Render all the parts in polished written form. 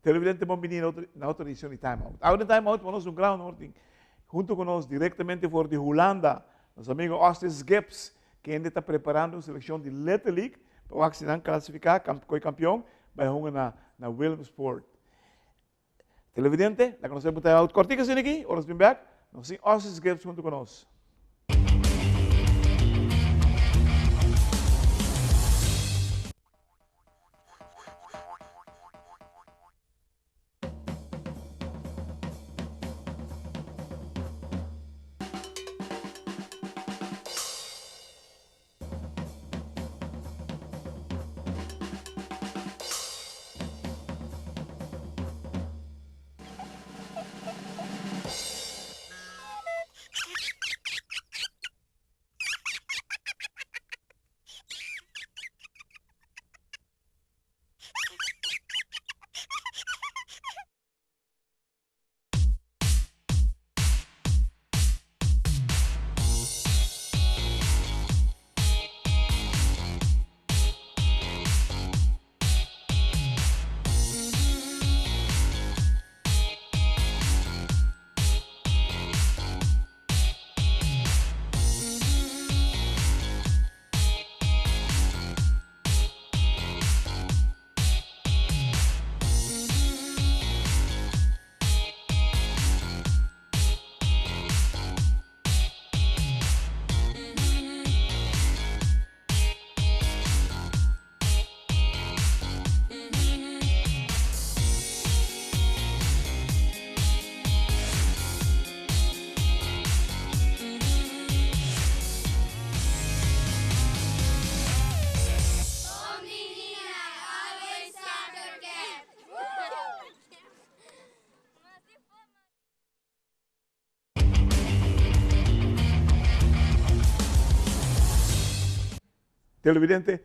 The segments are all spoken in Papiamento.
Televidente bon bini na otro edicion di Time Out. Awe den Time Out pa nos un gran honor tin hunto cu nos directamente for di Hulanda nos amigo Ostis Gibbs kende ta preparando un seleccion di Little League pa wak si nan clasifica coe campeon bay hunga na na Willemspoort. Televidente, laga nos hep un time out cortico asina aki, ora nos bin bek nos tin Ostis Gibbs hunto cu nos. Televidente,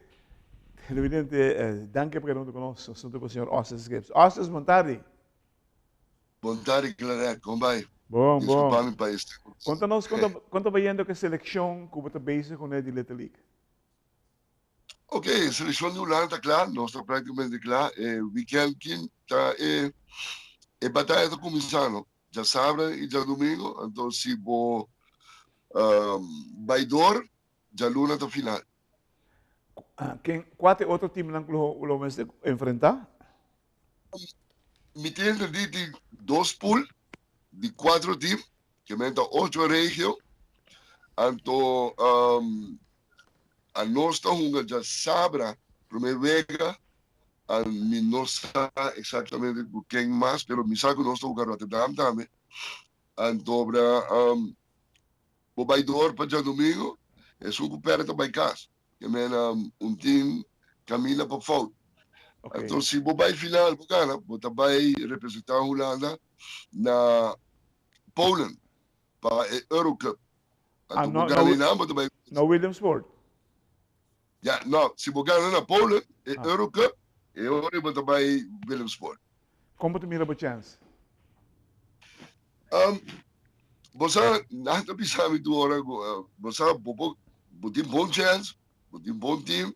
televidente, eh, danki pa keda hunto ku nos. Nos hunto ku señor Ostes Gibbs. Ostes, bon tardi. Bon tardi, Claret. Kon bai? Bon, bon. Disculpa mi pa este. Konta nos, konta, konta bayendo ku e selekshon ku bo ta bezig kuné di Little League. Ok, e selekshon di Hulanda ta kla, nos ta praktikamente kla. E weekend kin ta e e bataya ta kuminsá no. Djasabra i djadumingu, anto si bo bai dor, djaluna ta final. Ken, kua ta e otro timnan ku lo lo mester enfrentá? Mi tin entendí tin dos pool di kuatro tim, ke men ta ocho regio, anto anos ta hunga djasabra promé wega Mi no sa exactamente cu ken mas, pero mi sa cu nos ta huga Rotterdam tambe. Anto bra bo bay door pa djadomingo, esun cu perde ta bay cas. Ke men un team caminda pa fout. Anto si bo bay final bo gana, bo ta bay representa Hulanda na Polen pa e Eurocup. Anto bo gana einan bo ta bay. Na Williamsport? Ya, no, si bo gana na Polen, e Eurocup, e ora bo ta bai Willemspoort. Kon bo ta mira bo chèns? Bo sa, nan ta bisa mi tur ora ku, bo sa, bo por, bo tin bon chèns, bo tin bon team,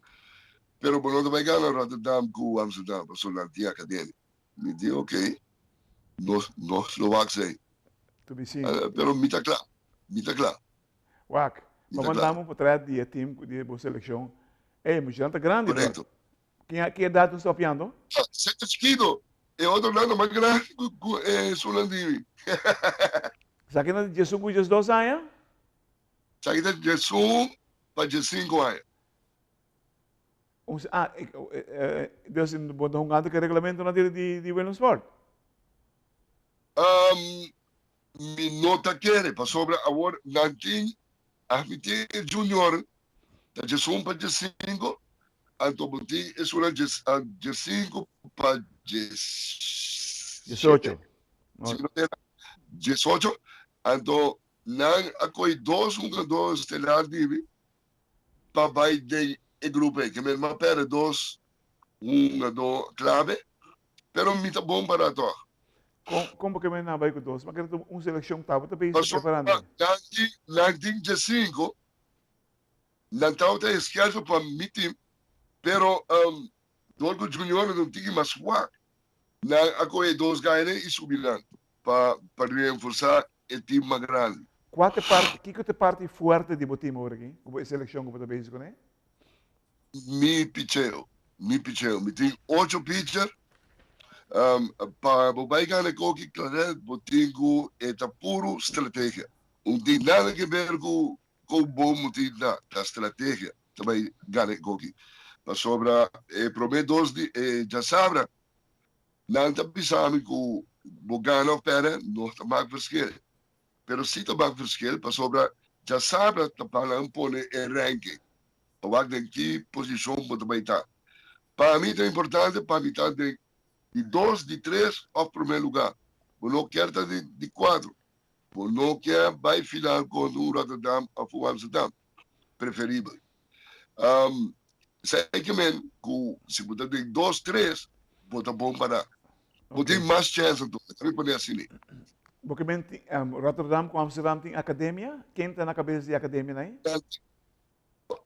pero bo no ta bai gana Rotterdam ku Amsterdam, pasobra nan tin akademia. Mi di, ok, nos, nos lo wak esei. Pero mi ta kla, mi ta kla. Wak, pa manda bo potret di e team di bo seleccion. Ey, muchanan ta grandi bro. Correcto. Ki ki edad nan sta papiando? Sete ta chikito, e otronan ta mas grandi ku esunnan di mi. Esaki ta diesun ku diesdos aña? Esaki ta diesun pa diesinku aña. Un ah, dus bo ta hungando ku e reglamentonan di di Willemspoort? Mi no ta kere, pasobra awor nan tin ami tin e junior ta diesun pa diesinco, anto bo tin esunnan diesinco pa diesocho, diesocho, anto nan a kohe dos hungador estelar di mi pa bai den e grupo ei, ke men a perde dos hungador clave, pero mi ta bon para tog. Kon, kon bo ke men nan bai ku dos? Ma kere ta un selekshon tabata bezig preparando. Pasobra nan tin, nan tin diesinko, nan tabata e schedule pa mi team, pero dor ku juniornan ta un tiki mas swak. Nan a kohe dos gaina i subi nan pa pa reenforsá e tim mas grandi. Kua ta e parti, kiko ta e parti fuerte di bo tim ora aki, ku bo e selekshon ku bo ta bezig kuné? Mi picheo, mi picheo. Mi tin ocho pitcher. Pa bo bai gana e koki Claret bo tin ku e ta puru strategia. Un tin nada ke ber ku kon bon bo tin ta, ta strategia ta bai gana e koki. Pasobra e promé dos di e djasabra nan ta bisa mi ku bo gana òf pèrdè no ta mak verschil. Pero si ta mak verschil pasobra djasabra ta pa nan pone e ranking pa wak den ki posishon bo ta bai ta. Pa mi ta importante pa mi ta den di dos, di tres òf promé lugá. Bo no kier ta di di kuatro. Bo no kier bai final kontra un Rotterdam òf un Amsterdam. Preferibel. Esei ke men ku si bo ta den dos, tres, bo ta bon pará. Bo tin mas chèns anto. Ta mi pone asina. Bo ke men tin Rotterdam ku Amsterdam tin akademia? Ken ta na kabes di akademianan ei?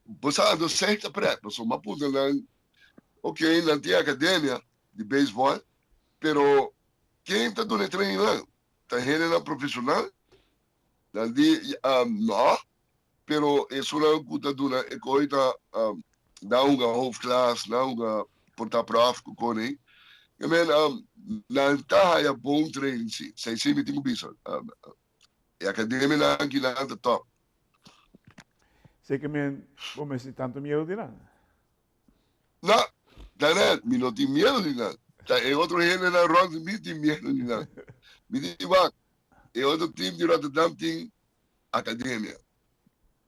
Bo sa anto esei ta prèt pasobra mi a puntra nan, ok, nan tin akademia di beisbòl, pero ken ta duna e trainingnan? Ta hendenan profeshonal? Nan di, No, pero esunnan ku ta duna e koe ta nan hunga hoofdklas, nan hunga por ta prof ku kone. I mean, nan ta haya bon training si, esei si mi tin ku bisa. E akademianan akinan ta top. Seke men bo mester tantu miedu di nan? No, Daniel, mi no tin miedu di nan. Ta e otro hendenan rònt di mi tin miedu di nan. Mi di wak, e otro team di Rotterdam tin Academia.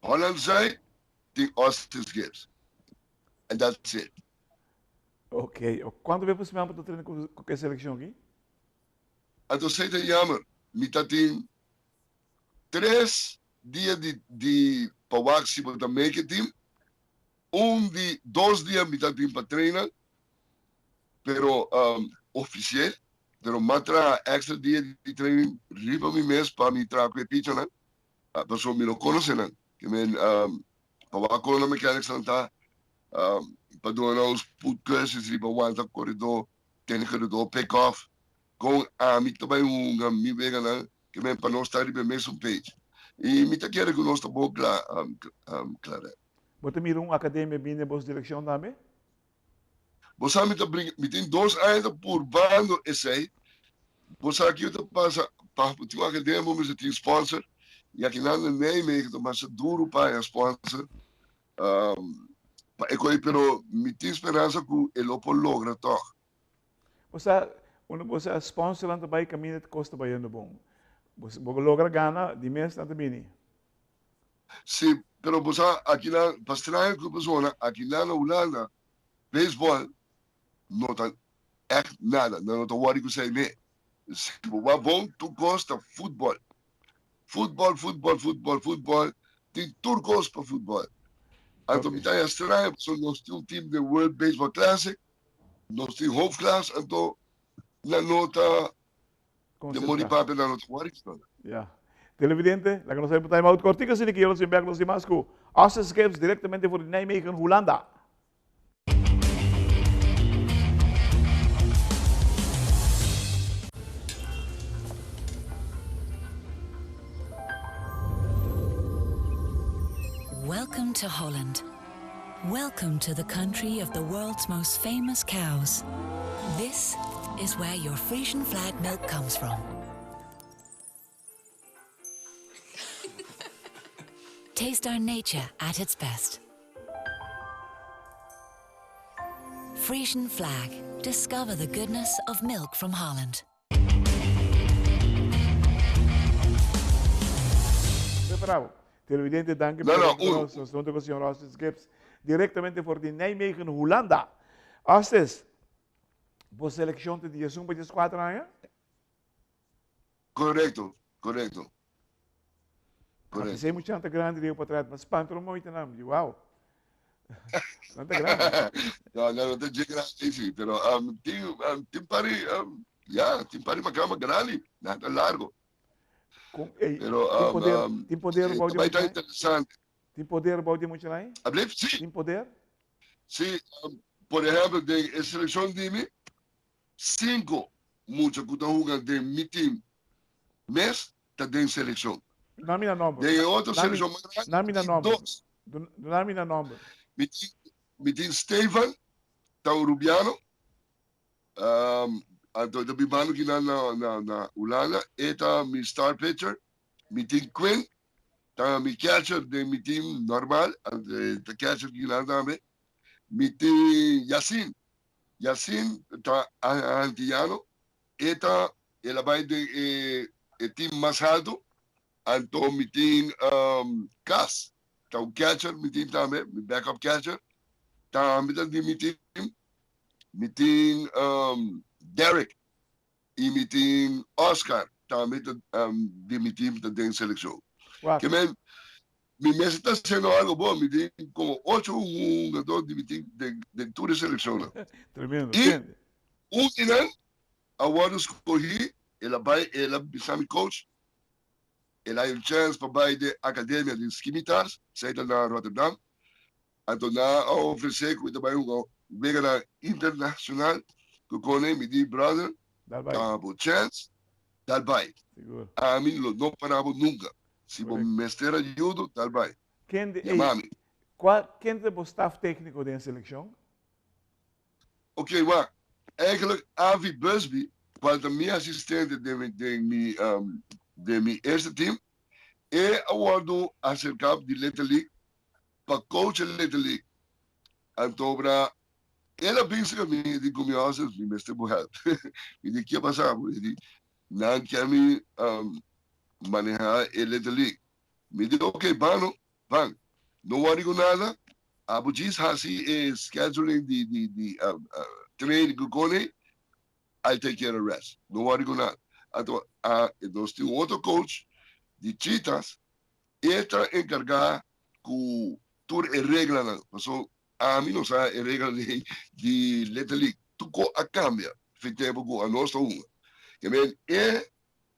Holland Zuid tin Austin Gibbs. And that's it. Ok. Kuantu bes por siman bo ta trena ku e selekshon aki? Anto esei ta jammer. Mi ta tin tres dia di di pa wak si bo ta make e team. Un di dos dia mi ta tin pa traina, pero ofisiel. Pero m'a traha extra dia di training riba mi mes pa mi traha ku e pichanan, pasobra mi no konosé nan. Ke men pa wak kon nan mechanicsnan ta, pa duna nan un spoedcursus riba wanta koredó, tene koredó, pick off, kon ami ta bai hunga mi weganan, ke men pa nos ta riba e mesun page. I mi ta kere ku nos ta bon kla, Claret. Bo ta mira un akademia bini den bos direkshon tambe? Bo sa mi ta bringa, mi tin dos aña ta purbando esei. Bo sa kiko ta pasa, pa bo tin un akademia bo mester tin sponsor, i akinan na Nijmegen ta masha duru pa haña sponsor pa e koe, pero mi tin speransa ku e lo por logra tòg. Bo sa, unda bo sa sponsornan ta bai kaminda kos ta bayendo bon. Bo logra gana, di mes nan ta bini. Si, pero bo sa akinan, pa straño ku persona, akinan na Hulanda, beisbòl no ta ègt nada, nan no ta wòri ku esei me. Si bo wak bon, tur kos ta futbòl. Futbòl, futbòl, futbòl, futbòl, tin tur kos pa futbòl. Anto mi ta haña straño pasobra nos tin un tim den World Baseball Classic, nos tin hoofdklas, anto nan no ta De mori papia nan no ta wòri ku nan. Ya. Televidente, laga nos hei un time out kortiku asina ki yo lo sin bek nos di mas ku Austin Gibbs direktamente for di Nijmegen, Hulanda. Welcome to Holland. Welcome to the country of the world's most famous cows. This is where your Frisian flag milk comes from. Taste our nature at its best. Frisian flag. Discover the goodness of milk from Holland. Prepará Televidente, danki pa no, no, nos. Nos ta ku señor Austin Gibbs direktamente for di Nijmegen, Hulanda. Austin, bo selekshon ta 11 pa 14 aña? Korekto, korekto. Korekto. Esei muchanan ta grandi riba patras, ma spanta un moita nan. Di wow. Nan ta grandi. No, no, no ta dje grandi si, pero um, tin, um, tin pari, um, ya, tin pari makama grandi, nan ta largo. Con, ey, Pero, tin um, poder, um, tin poder eh, bou di ta bai ta muchanan? interesante. Tin poder bou di muchanan? Alblieft? Si. Tin poder? Si, um, por ehempel, den e seleccion di mi, cinco. mucha ku ta hunga den mi team mes ta den selekshon. Duna mi nan nòmber. Den e otro selekshon mas grandi Duna mi nan tin nòmber. dos. Duna mi nan nòmber. Mi tin mi tin Stevan, ta un Rubiano, anto e ta bibando kinan na na na Hulanda, e ta mi star pitcher. Mi tin Quinn, ta mi catcher den mi team normal, anto e ta catcher kinan tambe. Mi tin Yacine, Yacine ta Antillano, e ta el a bai den e e team mas halto. Anto mi tin Cas, ta un catcher mi tin tambe, mi backup catcher, tambe ta den mi team. Mi tin Derrick y mi tin Oscar tambe ta den mi team ta den seleccion. Ke men mi mester ta haciendo algo bon, mi tin como ocho hungador di mi team den tur e seleccionnan. Tremendo. Y un di nan a wordo scogi, el a bay, el a bisa mi coach, el a hay un chance pa bay den academia di Scimitars, esey ta na Rotterdam. Anto nan a ofresé ku mi ta bai hunga weganan internashonal ku kone. Mi di, Brother, ta bo chèns, dal bai. Ami lo no para bo nunka. Si bo mester ayudo, dal bai. Yama mi. Ken ta bo staf tékniko den selekshon? Ok, wak. Eigenlijk Avi Busby, kual ta mi asistente den mi eerste team, e a wòrdu aserká di Little League pa coach e Little League. Anto bra el a bisa cu mi, di cu mi hòsel, mi mester bo help. Mi di, ke pasa bo? E di, nan kier mi maneha e Little League. Mi di, ok, ban no, ban. No worry cu nada, abo djis haci e scheduling di di di training cu cone, I'll take care of rest. No worry cu nada. Anto nos tin un otro coach di Cheetahs, E ta enkargá ku tur e reglanan, paso ami no sa e regla di Little League. Tur ko a kambia fin tempu ku anos ta hunga. Ke men e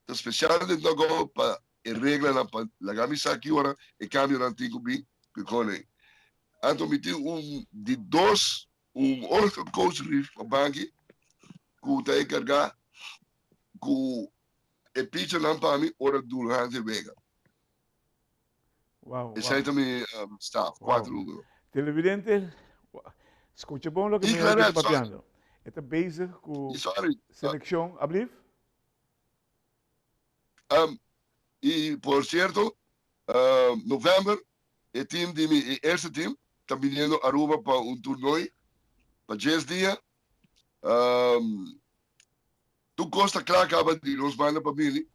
ta spesial den dugout pa e reglanan pa laga mi sa ki ora e kambionan tin ku bin ku e kone. Anto mi tin un di dos un otro coach riba banki ku ta enkargá ku E pichanan pa mi ora durante wega. Wow, Esei wow. ta mi staff, Wow. cuatro numero. Televidente, scucha bon loke Y mi ta Claret, sorry. papiando. E ta bezig cu Y sorry. seleccion, ablief? Y por cierto, november e team di mi, e eerste team, ta biniendo Aruba pa un toernooi pa dies dia. Tur kos ta kla kaba di nos banda pa bini.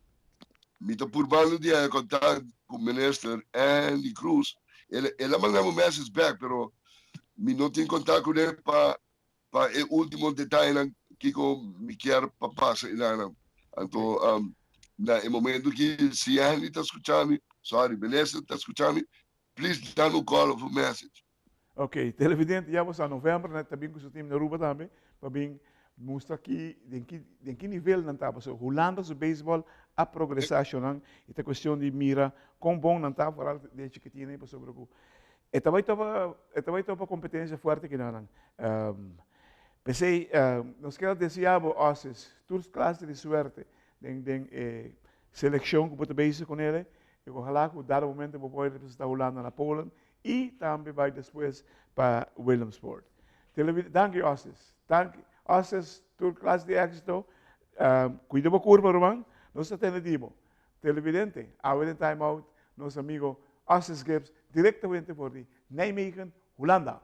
Mi ta purbando di haña kontak ku Minister Andy Cruz. El el a manda mi un message bek pero mi no tin kontak kuné pa pa e ultimo detayenan kiko mi kier pa pasa enanan. Anto na e momento ki si Andy ta skucha mi, sorry, Minister ta skucha mi, please dami un call of un message. Ok, televidente ya bo sa november nan ta bin ku su team na Aruba tambe pa bin mustra ki den ki den ki nivel nan ta pasobra Hulanda su beisbòl a progresá shownan i ta kuestion di mira kon bon nan ta foral den e chikitinnan pasobra ku e ta bai topa e ta bai topa kompetensia fuerte kinanan. P'esei nos kier a deseá bo Osis tur klase di suerte den den e selekshon ku bo ta bezig kuné i ojalá ku dado momento bo por representá Hulanda na Polen Y tambe bay despues pa Williamsport. Televid Danki Ostis. Danki Ostis tur klas di exito. Cuida bo curpa ruman. Nos ta tende di bo. Televidente, awe den Time Out nos amigo Ostis Gibbs directamente for di Nijmegen, Hulanda.